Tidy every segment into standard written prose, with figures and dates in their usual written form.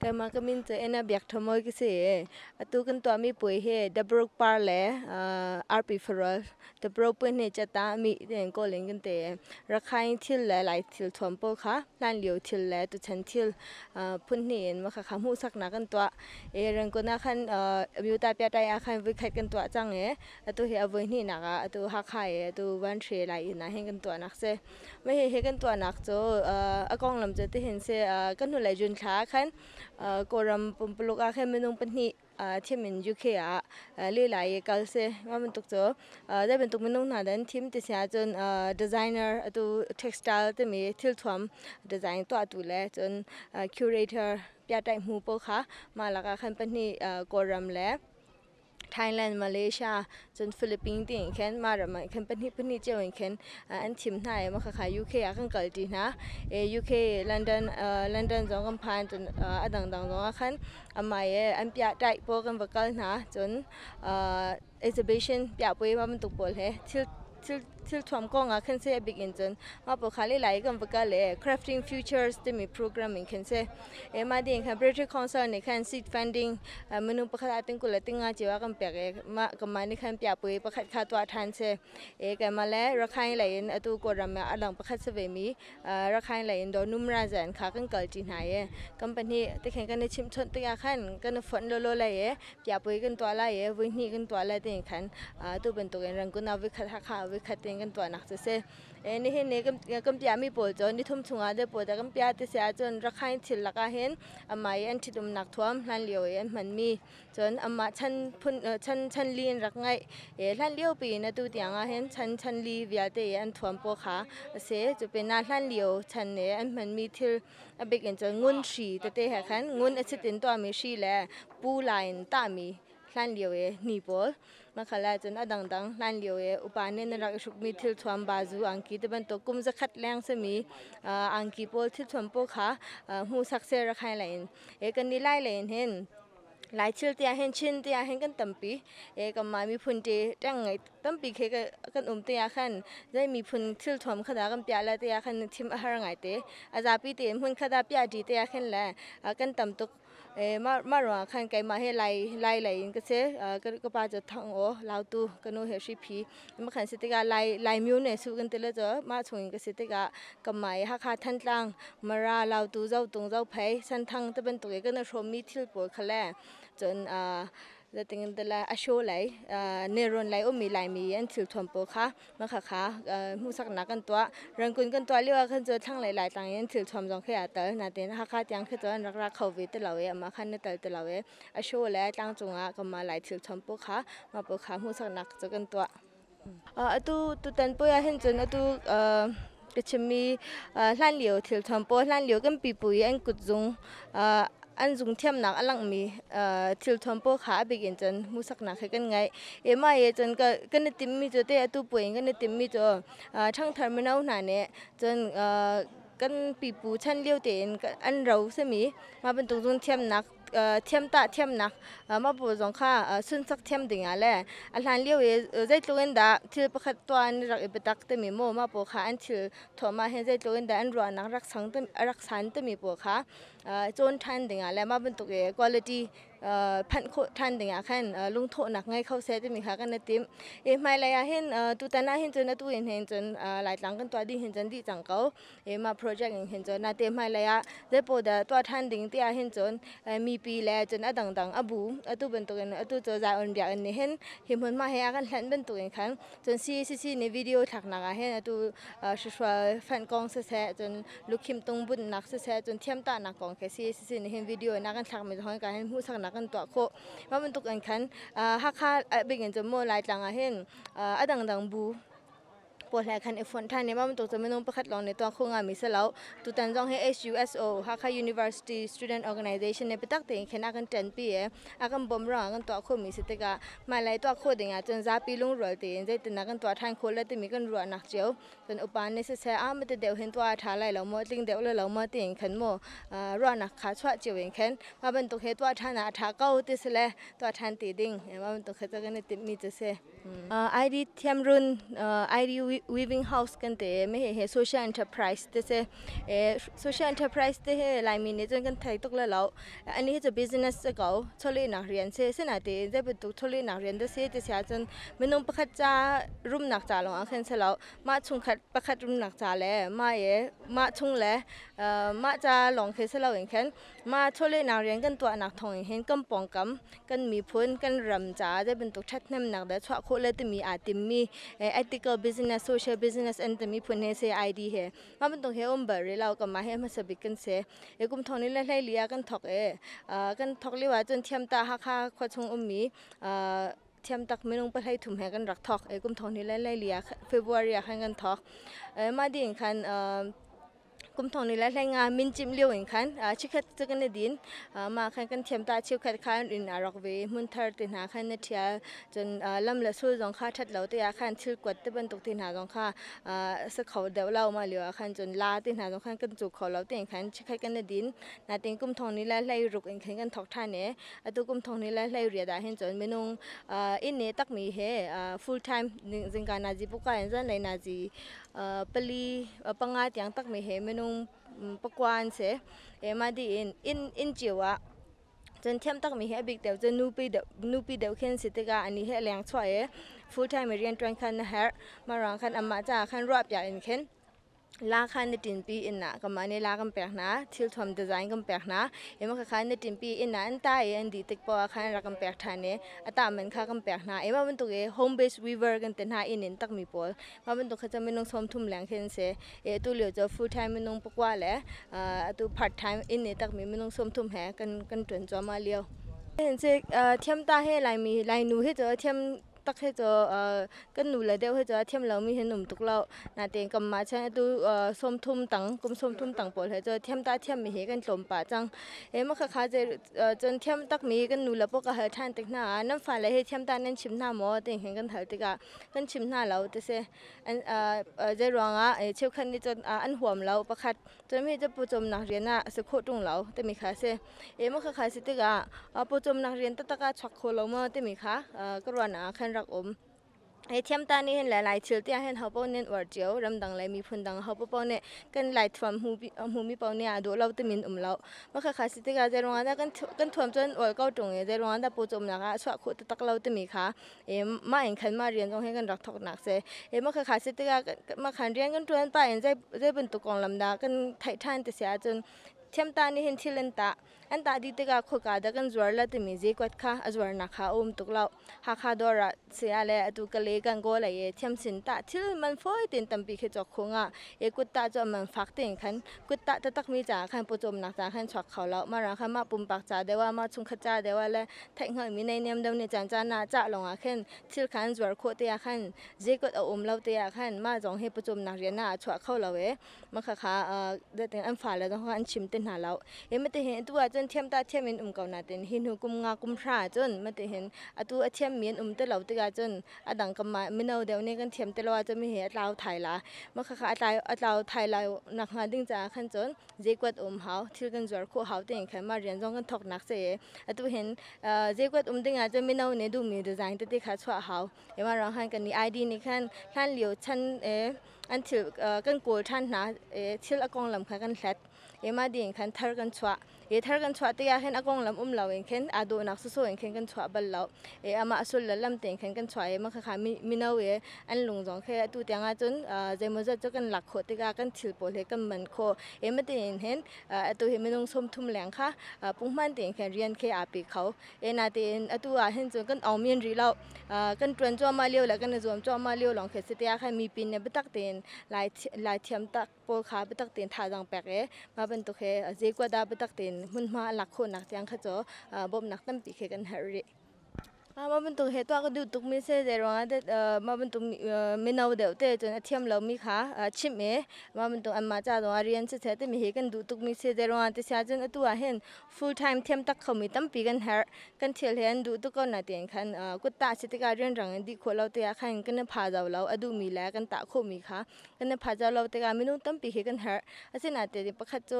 Keimah ka min cu Anna Biak Tha Mawi ka si i atu kan tuahmi puai hi Dabruk par le arpi farawl Dabruk puai hne cata mi tiin kawl in kan ti. Rakhine thil le Lai thil thuam pawl kha hlanlio thil le tuchan thil phun hnih in mah khakha hmuhsaknak kan tuah. I Rangoon ah khan Amyota Pyatai ah khan voikhat kan tuah cang i atu hi a voihnihnak ah atu Hakha i atu Vanhri Lai inn ah hin kan tuahnak si. Mah hihi kan tuahnak cu a konglam cu tihin si kan hnulei June thla ah khan Kawlram pumpuluk ah khan minung pahnih thim in UK ah lila i kal si. Mah bantuk cu zei bantuk minung hna dah an thim ti si ahcun designer atu textile timi thilthuam design tuahtu le cun curator piahtaih hmu pawl kha mah lakah khan pahnih Kawlram le Thailand, Malaysia, cun Philippines tiin khin mah ram ah khin pahnih pahnih cio in khin an thim hna i mah khakha UK ah kan kalṭi hna. UK, London, London zong kan phan cun a dangdang zong ah khan amah i an piahṭaih pawl kan va kal hna. Cun exhibition piahpui bantuk pawl he thil thil thuam kong ah khin seh a bik in cun mah pawl kha lila i kan va kal i Crafting Futures timi program in khin si. E mah ding khan British Council nih khan seed funding minung pakhat ah tingkul le tinga cio a kan pek i mah kanmah nih khan piahpui pakhat kha tuah ṭhan si. E keimah le Rakhine lei in atu Kawlram ah a dang pakhat si ve mi Rakhine lei in Daw Numra Zan kha kan kal ṭi hna i kan pahnih tikhin kan i chimhchawnh tikah khan kan i fonh lawlaw lai i piahpui kan tuah lai i voihnih kan tuah lai tiin khan tu bantukin Rangoon ah voikhat Hakha ah voikhat tiin kan tuahnak cu si. Nihin ni kan piahmi pawl cu nithum chungah deuh pawl dah kan piah ti si ahcun Rakhine thil lakah hin amah i an ṭhitumnak thuam hlanlio i an hmanmi cun amah chan phun chan chan li in rak ngaih i hlanlio piin atu tiang ah hin chan chan li vialte i an thuam pawl kha a si. Cu pinah hlanlio chan i an hmanmi thil A bik in cun ngun hri tete he khan ngun a chit in tuahmi hri le pu la in tahmi hlanlio i hni pawl makhal ahcun a dangdang hlanlio i upa nih an rak i hrukmi thilthuam bazu angki ti bantuk kum zakhat leng simi angki pawl thilthuam pawl kha hmuhsak seh rakhai lei in e kan nih lai lei in hin Lai thil te ah hin Chin te ah hin kan tampi e kanmah miphun te ṭeng ngei tampi khi kan um te ah khan zei miphun thil thuam kha dah kan piah le te ah khan thim a har ngai te a zapi tein hmun khat ah piah ṭi te ah khin le kan tam tuk e mah mah ruangah khan keimah hi lai lai lei in ka si ka pa cu thang aw lautu ka nu he hriphi Makhan si tikah Lai Laimyu ne su kan ti le cu mah chung in ka si tikah kamah i Hakha Thantlang Mara Lautu Zotung Zophei Senthang te bantuk i kan i hrawmmi thil pawl kha le cun zeitin ti le asho lei nelrawn lei ummi Laimi an thil thuam pawl kha makha kha hmuhsaknak kan tuah Rangoon kan tuah lio ah khan cu thlanglei Laitlang i an thil thuam zong khi aa tel nain Hakha tiang khi cu an rak ra kho ve ti lo i amah khan na tel ti lo i Asho le tlangcung ah kanmah Lai thil thuam pawl kha mah pawl kha hmuhsaknak cu kan tuah. Atu tutan puai ah hin cun atu ka chimmi hlanlio thil thuam pawl hlanlio kan pipu i an kutzung an zung thiamnak a langhmi thil thuam pawl kha a bik in cun hmuhsaknak he kan ngeih. E mah he cun kan i timhmi cu te atu puai in kan i timhmi cu ṭhangthar mino hna nih cun kan pipu chan lio tein an ro simi mah bantuk zung thiamnak thiamtah thiamnak mah pawl zong kha sunsak thiam ding ah le a hlan lio i zeitluk in dah thil pakhat tuah an rak i biatak timi maw mah pawl kha an thil thuahmah hin zeitluk in dah an ruahnak rak sang rak san timi pawl kha cawn ṭhan ding ah le mah bantuk i quality phanh khawh ṭhan ding ah khan lungthawhnak ngei kho seh timi kha kan i tim. I hmailei ah hin tutan ah hin cun atu in hin cun Laitlang kan tuah dih hin cun dih cang ko. Mah project in hin cun nate hmailei ah zeipaoh dah tuah ṭhan ding ti ah hin cun mipi le cun a dangdang a bu atu bantukin atu cu Zion biakinn nih hin hi hmunhma he a kan hlanh bantukin khan cun CCC nih video thlaknak ah hin atu hruhrual fanh kong siseh cun lukhim tung bunhnak siseh cun thiamtahnak kong khi CCC nih hin video in a kan thlakmi zong ka hin hmuhsaknak kan tuah khawh. Mah bantuk in khan Hakha bik in cun maw Laitlang ah hin a dangdang bu Pawl he khan i fonh ṭhan i mah bantuk cu minung pakhat lawng nih tuah kho ngami si lo. Tutan zong hi HUSO Hakha University Student Organization nih biatak tein khin a kan ṭanpi i a kan bawmh ruangah kan tuah khawhmi si tikah hmailei tuah khawh ding ahcun zapi lungrual tein zeitindah kan tuah ṭhan khawh le timi kan ruahnak cio cun upa nih siseh a mate deuh hin tuah a ṭha lai lo maw tling deuh le lo maw tiin khan maw ruahnak kha chuah cio in khin mah bantuk hi tuah ṭhan ah a ṭha ko ti si le tuah ṭhan ti ding mah bantuk hi cu kan i timhmi cu si. ID thiamrun ID weaving house kan ti mi hi social enterprise te si. Social enterprise te hi Laimi nih cun kan thei tuk le lo. Ani hi cu business si ko. Chawlehnak rian si. Sinain zei bantuk chawlehnak rian dah si ti si ahcun minung pakhat ca rumnak ca lawng ah khin si lo. Mah chungkhat pakhat rumnak ca le mah i mah chung le mah ca lawng khi si loin khin mah chawlehnak rian kan tuahnak thawng in hin kan pawngkam kan miphun kan ram caah zei bantuk ṭhathnemnak dah chuah khawh le timi aa timmi ethical business, social business an timi phun he si ID he mah bantuk he um bal rih lo. Kanmah he hmasa bik kan si i kum thong ni le 14 ah kan thawk i kan thawk lio ah cun Thiamtah Hakha khua chung ummi thiamtak minung 13 he kan rak thawk i kum thong ni le 14 ah February ah khan kan thawk. Mah ding khan kum thong ni le 15 min cimh lio in khan chikkhat cu kan i din. Mah khan kan thiam ta cheukhat khan inn aa rak ve, hmun thar te hna khan na ṭhial, cun lam le sul zong kha ṭhat lo te ah khan thil kuat te bantuk te hna zong kha sa kho deuh lo. Mah lio ah khan cun la te hna zong khan kan cu kho lo te khan chikkhat kan i din. Natin kum thong ni le 16 in khan kan thawk ṭhan i atu kum thong ni le 18 ah hin cun minung inn i takmi he full time zingka nazi puka in zanlei nazi pali panga tiang takmi he minung 9 an si. Mah dih in inn cio ah cun thiam takmi hi a bik deuh cu nupi deuh khin si tikah anih hi a leng chuah i full time i rianṭuan khan na herh. Mah ruang khan amah caah khan ruahpiak in khin la kha na ṭinpi inn ah kanmah nih la kan pek hna, thilthuam design kan pek hna. Ema kha na ṭinpi inn ah an ta i an dih tik paoh ah khan rak kan pek ṭhan i a tah man kha kan pek hna. Ema bantuk i home based weaver kan ti hna, inn in takmi pawl. Mah bantuk kha cu minung 30 leng khi an si. I atu lio cu full time minung 9 le atu part time inn i takmi minung 30 he kan ṭuan cuahmah lio. Thiamta he Laimi Lainu hi cu thiam tak hi cu kan nu le deuh hi cu a thiam lomi hi an um tuk lo. Natein kanmah chan atu 30 tang kum 30 tang pawl he cu thiam ta thiammi hi kan tlawm pah cang. E mah khakha cun thiam takmi kan nu le pawl ka hal ṭhan tik hna ah nan fale hi thiam ta nan chim hna maw ti hin kan hal tikah kan chim hna lo ti si. Zei ruangah cheukhat nih cun an huam lo pakhat. Cun mi cu pawcawmnak rian ah a si khawh ṭung lo timi kha a si. Emaw khakha si tikah pawcawmnak rian taktak ah chuak kho lo maw timi kha ka ruahnak ah khan rak um. Hi thiamta nih hin le Lai thil tiah hin hopaoh nih an uar cio. Ramdang le miphun dang hopaoh nih kan Lai thuam hmumi paoh nih aa dawh lo timi an um lo. Mah khakha si tikah zei ruangah dah kan thuam cu an uar ko ṭung i zei ruangah dah pawcawmnak ah a chuah khawh taktak lo timi kha mah in khan mah rian zong hi kan rak thawknak si. Mah khakha si tikah mah khan rian kan ṭuan pah in zei bantuk konglam dah kan theih ṭhan ti si ahcun thiamta nih hin thil an tah. An tah dih tikah khoika dah kan zuar la timi zeikuat kha a zuarnak kha a um tuk lo. Hakha dawr ah saya le atu Kale Gangaw lei i thiamsin tah thil man fawi tein tampi khi cawk kho nga. I kut tah cu a man fak tein khan kut tah taktakmi caah khan pawcawmnak caah khan chuak kho lo. Mah rang khan mah pumpak ca deuh ah, mah chungkhat ca deuh ah le theihhngalhmi neihniam deuh nih caan caan ah cah lawng ah khin thil kha an zuar khawh te ah khan zeikuat a um lo te ah khan mah zong hi pawcawmnak rian ah a chuah kho lo i mah khakha an fale zong an chim te hna lo. Hi mate hin atu ahcun thiam ta thiam in um ko natin hi hnu kum nga kum hra ahcun mate hin atu a thiam mi an um te lo tikah cun a dang kam ah mino deuh nih kan thiam te lo ahcun mi hi a tlau thai la. Mah khakha a tlau thai lo nak hnga ding caah khan cun zeikuat um hau, thil kan zuar khawh hau tiin khan mah rian zong kan thawknak si i atu hin zeikuat um ding ahcun mino nih duhmi design tete kha chuah hau. Mah ruang khan kan i ID nih khan hlan lio chan an thil kan kawl ṭhan hna, thil a konglam kha kan hlat. Mah ding khan thar kan chuah. Thar kan chuah tikah hin a konglam um lo in khin aa dawhnak sawsawh in khin kan chuah bal lo. Amah sul le lam tein khin kan chuah i mah khakha mino i an lung zong khi atu tiang ahcun zeimawzat cu kan lak khawh tikah kan thil pawl hi kan man khawh. Mah tiin hin atu hi minung 30 leng kha punghman tein khin rian khi aa pe kho. Natein atu ah hin cun kan ong men rih lo. Kan ṭuan cuahmah lio le kan i zuam cuahmah lio lawng khi si tiah khan mipi nih biatak tein Lai thiam tak pawl kha biatak tein thazaang pek i mah bantuk hi zeikuat ah biatak tein hmunhma a lak khawhnak tiang kha cu bawmhnak tampi khi kan herh rih. Mah bantuk he tuah ka duh tukmi si. Zeiruangah dah mah bantuk mino deuh te cun a thiam lomi kha chimh i mah bantuk anmah ca zongah rian siseh timi hi kan duh tukmi si. Zeiruangah ti si ahcun atu ah hin full time thiam tak khomi tampi kan herh. Kan thil hi an duh tuk ko na tiin khan kuttah si tikah rianrang in dih khawh lo tikah khan kan i pha zau lo. A duhmi le kan tah khawhmi kha kan i pha zau lo tikah minung tampi khi kan herh. Asinain pakhat cu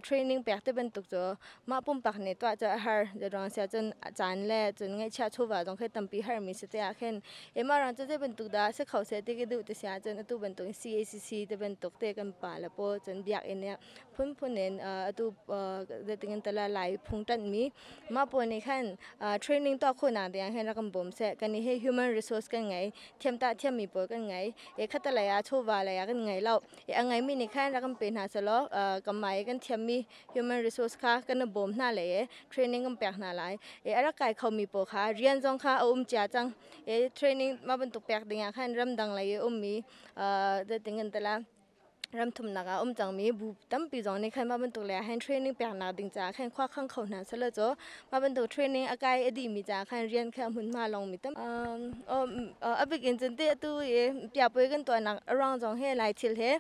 training pek ti bantuk cu mah pumpak nih tuah cu a har. Zeiruang si ahcun caan le cun ngaihchiah chawva zong khi tampi harmi si te ah khin mah ruang cu zei bantuk dah si kho seh ti ka duh ti si ahcun atu bantuk in CACC ti bantuk te kan pa le pawl cun biakinn i phunphun in atu zeitin tala Lai phung ṭanhmi mah pawl nih khan training tuah khawhnak ding ah khin rak kan bawm seh. Kan nih hi human resource kan ngei, thiamtah thiammi pawl kan ngei. Khattelei ah chawva lei ah kan ngei lo. A ngeimi nih khan rak kan pe hna selaw kanmah i kan thiammi human resource kha kan i bawm hna lai i training kan pek hna lai. A rak kai khomi pawl kha rian zong kha a um cia cang. Training mah bantuk pek ding ah khan ramdang lei i ummi zeitin kan ti la ram thumnak ah um cangmi bu tampi zong nih khan mah bantuk lei ah hin training peknak ding caah khan khua khang kho hna selaw cu mah bantuk training a kai a dihmi caah khan rian kha a hmunhma longmi tam a bik in cun te atu i piapui kan tuahnak a ruang zong hi Lai thil he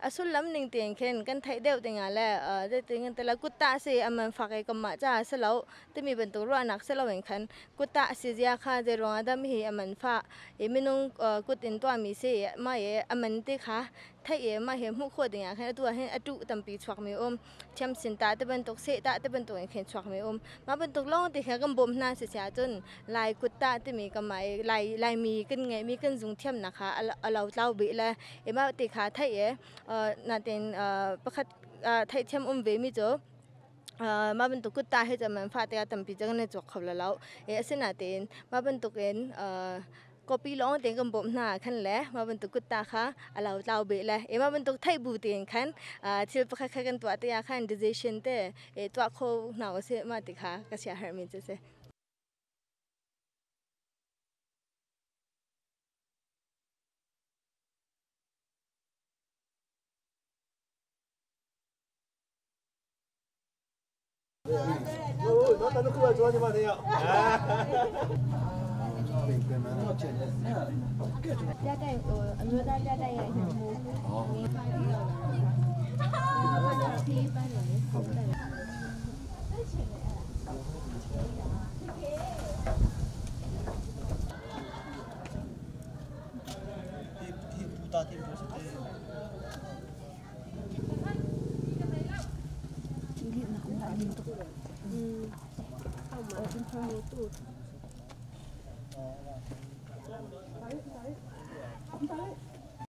a sullam ning tein khin kan theih deuh dingah le zeitin kan ti la kuttah si a man fak i kanmah caah si lo timi bantuk ruahnak si loin khan kuttah si zia kha zei ruangah dah mihi a man fah i minung kut in tuahmi si mah i a man ti kha theih i mah hi hmuh khawh dingah khin atu ah hin a tuh tampi chuakmi um thiamsin tah ti bantuk seh tah ti bantuk in khin chuakmi um. Mah bantuk lawng te kha kan bawmh hna si si ahcun Lai kut tah timi kanmah i Lai Laimi kan ngeihmi kan zung thiamnak kha a lo tlau bih le i mah ti kha theih i natin pakhat theihthiam um ve mi cu mah bantuk kut tah hi cu man fah tikah tampi cu kan i cawk kho lo. Asinain mah bantukin copy lawng tein kan bawmh hna khan le mah bantuk kutta kha a lo tlau beh le e mah bantuk theih bu tein khan thil pakhat khat kan tuah te ah khan decision te e tuah kho hna usih mah ti kha ka sia herhmi cu si.